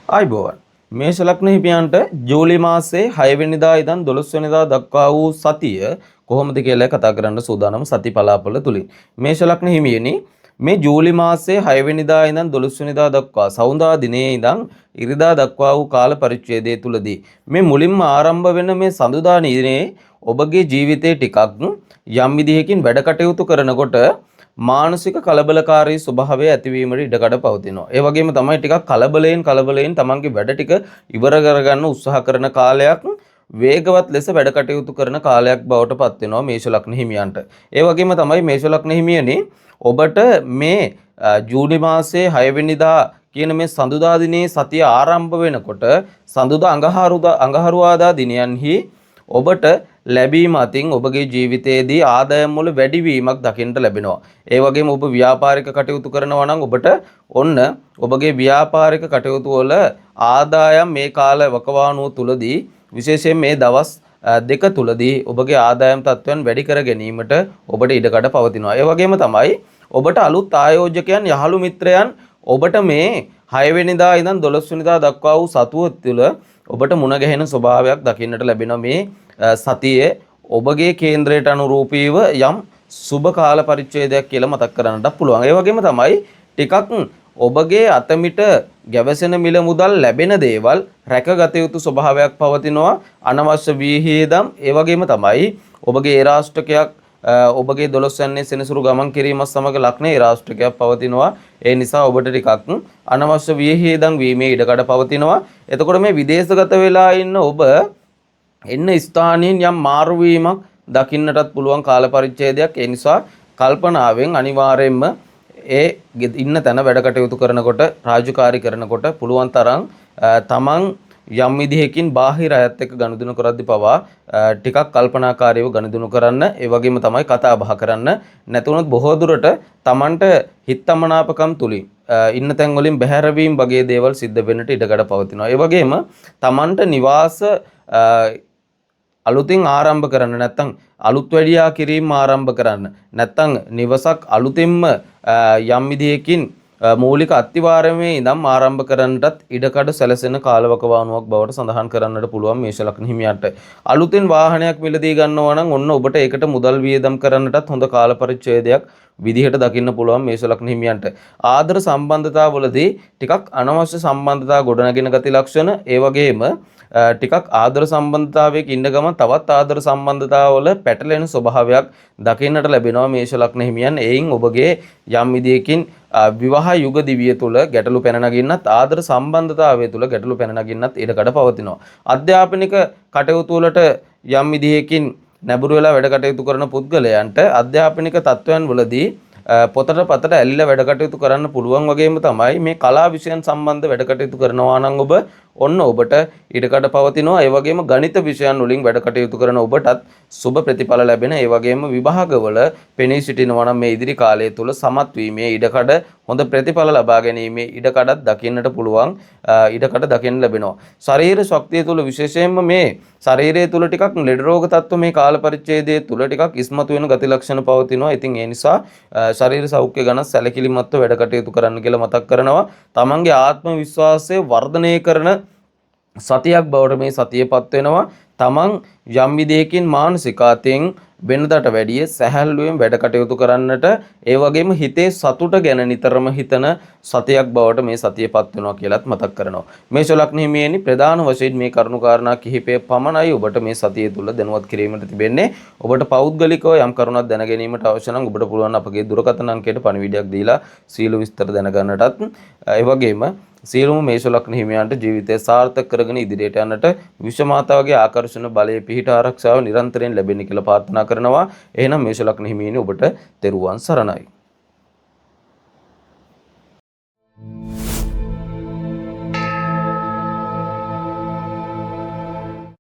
ආයුබෝවන්. මේෂ ලග්න හිමියන්ට ජූලි මාසයේ 6 වෙනිදා ඉඳන් 12 වෙනිදා දක්වා වූ සතිය කොහොමද කියලා කතා කරන්න සූදානම් සති පලාපල තුලින්. මේෂ ලග්න හිමියනි, මේ ජූලි මාසයේ 6 වෙනිදා ඉඳන් 12 වෙනිදා දක්වා සවුන්දා දිනයේ ඉඳන් ඉරිදා දක්වා වූ කාල පරිච්ඡේදය තුලදී මේ මුලින්ම ආරම්භ වෙන මේ සඳුදා දිනේ ඔබගේ ජීවිතේ ටිකක් යම් විදිහකින් වැඩ කටයුතු කරනකොට මානසික කලබලකාරී ස්වභාවය ඇතිවීමට ඉඩකඩ පවතිනවා. ඒ වගේම තමයි ටිකක් කලබලයෙන් කලබලයෙන් තමන්ගේ වැඩ ටික ඉවර කරගන්න උත්සාහ කරන කාලයක්, වේගවත් ලෙස වැඩ කටයුතු කරන කාලයක් බවට පත් වෙනවා මේෂ ලග්න හිමියන්ට. ඒ වගේම තමයි මේෂ ලග්න හිමියනි, ඔබට මේ ජූනි මාසයේ 6 වෙනිදා කියන මේ සඳුදා දිනේ සතිය ආරම්භ වෙනකොට සඳුදා අඟහරුදා අඟහරුවාදා දිනයන්හි ඔබට ලැබීම අතින් ඔබගේ ජීවිතයේදී ආදායම් වල වැඩිවීමක් දකින්නට ලැබෙනවා. ඒ වගේම ඔබ ව්‍යාපාරික කටයුතු කරනවා නම් ඔබට ඔන්න ඔබගේ ව්‍යාපාරික කටයුතු වල ආදායම් මේ කාල වකවානුව තුලදී, විශේෂයෙන් මේ දවස් 2 තුලදී ඔබගේ ආදායම් තත්ත්වයන් වැඩි කර ගැනීමට ඔබට ඉඩකඩ පවතිනවා. ඒ වගේම තමයි ඔබට අලුත් ආයෝජකයන්, යහළු මිත්‍රයන් ඔබට මේ 6 වෙනිදා ඉඳන් 12 වෙනිදා දක්වා වූ සතුව තුළ ඔබට මුණ ගැහෙන ස්වභාවයක් දකින්නට ලැබෙනවා. මේ සතියේ ඔබගේ කේන්ද්‍රයට අනුරූපීව යම් සුබ කාල පරිච්ඡේදයක් කියලා මතක් කරන්නට පුළුවන්. ඒ වගේම තමයි ටිකක් ඔබගේ අතමිට ගැවසෙන මිල මුදල් ලැබෙන දේවල් රැකගත යුතු ස්වභාවයක් පවතිනවා. අනවශ්‍ය වියහියදම්, ඒ වගේම තමයි ඔබගේ ඒ රාෂ්ටකයක්, ඔබගේ 12 වැන්නේ සෙනසුරු ගමන් කිරීමත් සමග ලග්න ඒ රාෂ්ටකයක් පවතිනවා. ඒ නිසා ඔබට ටිකක් අනවශ්‍ය වියහියදම් වීමේ ඉඩකඩ පවතිනවා. එතකොට මේ විදේශගත වෙලා ඉන්න ඔබ එන්න ස්ථානයෙන් යම් මාරු වීමක් දකින්නටත් පුළුවන් කාල පරිච්ඡේදයක්. ඒ නිසා කල්පනාවෙන් අනිවාර්යයෙන්ම ඒ ඉන්න තැන වැඩ කටයුතු කරනකොට, රාජකාරි කරනකොට පුළුවන් තරම් තමන් යම් විදිහකින් බාහිර අයත් එක්ක ගනුදෙනු කරද්දි පවා ටිකක් කල්පනාකාරීව ගනුදෙනු කරන්න. ඒ වගේම තමයි කතා බහ කරන්න. නැතුනොත් බොහෝ දුරට තමන්ට හිතමනාපකම් තුලින් ඉන්න තැන් වලින් බැහැරවීම වගේ දේවල් සිද්ධ වෙන්නට ඉඩකඩ පවතිනවා. ඒ වගේම තමන්ට නිවාස අලුතින් ආරම්භ කරන්න, නැත්නම් අලුත් වැඩියා කිරීම ආරම්භ කරන්න, නැත්නම් නිවසක් අලුතින්ම යම් විදිහකින් මූලික අත්තිවාරමේ ඉඳන් ආරම්භ කරන්නටත් ඉඩකඩ සැලසෙන කාලවකවානුවක් බවට සඳහන් කරන්නට පුළුවන් මේෂ ලග්න හිමියන්ට. අලුතින් වාහනයක් මිලදී ගන්නවා නම් ඔන්න ඔබට ඒකට මුදල් වියදම් කරන්නටත් හොඳ කාල පරිච්ඡේදයක් විදිහට දකින්න පුළුවන් මේෂ ලග්න හිමියන්ට. ආදර සම්බන්ධතාවලදී ටිකක් අනවශ්‍ය සම්බන්ධතා ගොඩනගෙන ගති ලක්ෂණ, ඒ වගේම ටිකක් ආදර සම්බන්ධතාවයක ඉන්න ගමන් තවත් ආදර සම්බන්ධතාවල පැටලෙන ස්වභාවයක් දකින්නට ලැබෙනවා මේෂ ලග්න හිමියන්. එයින් ඔබගේ යම් විදියකින් විවාහ යුග දිවිය තුල ගැටලු පැන නගින්නත්, ආදර සම්බන්ධතාවය තුල ගැටලු පැන නගින්නත් ඉඩකඩ පවතිනවා. අධ්‍යාපනික කටයුතු වලට යම් විදියකින් නැඹුරු වෙලා වැඩ කටයුතු කරන පුද්ගලයන්ට අධ්‍යාපනික තත්ත්වයන් වලදී පොතට පතට ඇලිලා වැඩ කටයුතු කරන්න පුළුවන් වගේම තමයි මේ කලා විෂයන් සම්බන්ධ වැඩ කටයුතු කරනවා නම් ඔබ ඔන්න ඔබට ඉඩකඩ පවතිනවා. ඒ වගේම ගණිත විෂයන් වලින් වැඩ කටයුතු කරන ඔබටත් සුබ ප්‍රතිඵල ලැබෙන. ඒ වගේම විභාගවල පෙනී සිටිනවා නම් මේ ඉදිරි කාලය තුල සමත් වීමේ ඉඩකඩ, හොඳ ප්‍රතිඵල ලබා ගැනීමේ ඉඩකඩක් දකින්නට පුළුවන්, ඉඩකඩ දකින්න ලැබෙනවා. ශරීර ශක්තිය තුල විශේෂයෙන්ම මේ ශරීරය තුල ටිකක් ලෙඩ රෝග තත්ත්ව මේ කාල පරිච්ඡේදය තුල ටිකක් ඉස්මතු වෙන ගති ලක්ෂණ පවතිනවා. ඉතින් ඒ නිසා ශරීර සෞඛ්‍ය ගැන සැලකිලිමත්ව වැඩ කටයුතු කරන්න කියලා මතක් කරනවා. තමන්ගේ ආත්ම විශ්වාසය වර්ධනය කරන සතියක් බවට මේ සතිය පත් වෙනවා. තමන් යම් විදියකින් මානසික අතින් වෙනදට වැඩිය සැහැල්ලුවෙන් වැඩ කටයුතු කරන්නට, ඒ වගේම හිතේ සතුට ගැන නිතරම හිතන සතියක් බවට මේ සතිය පත් වෙනවා කියලත් මතක් කරනවා. මේෂ ලග්න හිමියනි, ප්‍රධාන වශයෙන් මේ කරුණු කාරණා කිහිපය පමණයි ඔබට මේ සතිය තුල දැනුවත් කිරීමට තිබෙන්නේ. ඔබට පෞද්ගලිකව යම් කරුණක් දැන ගැනීමට අවශ්‍ය නම් ඔබට පුළුවන් අපගේ දුරකථන අංකයට පණිවිඩයක් දීලා සියලු විස්තර දැනගන්නටත්. ඒ වගේම සියලුම මේෂ ලග්න හිමියන්ට ජීවිතය සාර්ථක කරගෙන ඉදිරියට යන්නට විශ්ව මාතාවගේ ආකර්ෂණ බලය, පිහිට, ආරක්ෂාව නිරන්තරයෙන් ලැබෙන්න කියලා ප්‍රාර්ථනා කරනවා. එහෙනම් මේෂ ලග්න හිමියනි, ඔබට තෙරුවන් සරණයි.